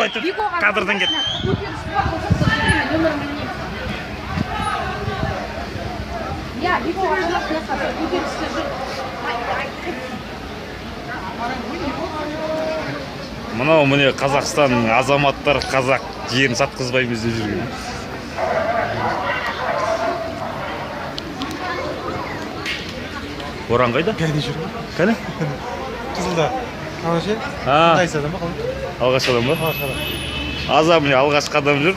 Айтып кадрдан кетті. Нөмірін білмеймін. Иә, Бикоға звондап, мына жақта көтерілісте жүр. Мынау, міне, Қазақстанның азаматтары, қазақ жерін сатқызбаймыз деп жүрген. Боран қайда? Кәне жүр. Кәне. Қызылда. Ана ше? А. Қайсы адам ба, қалай? Алғашқы адам ба? Алғашқы адам. Аза, міне, алғашқы адам жүр.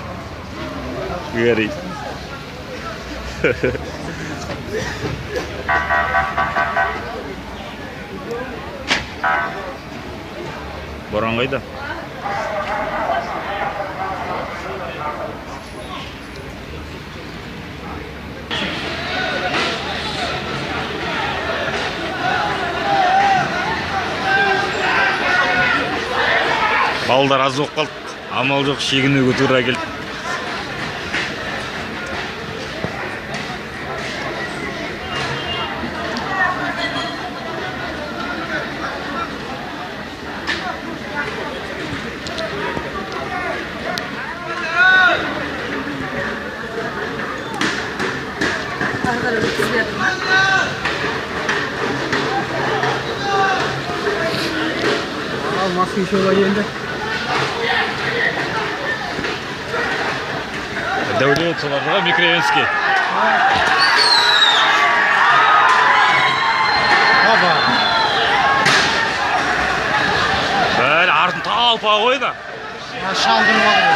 Говорит. Боран қайда? Балдар аз болып қалды, амал жоқ, шегінуге тура келді. Ары қарай өткізіп жатыр ма? Ал маска еще енді. Дәулет соларды ғой, микрорайонский. Аба. Бәрі артын талпа ғой да. Шалдырып алды.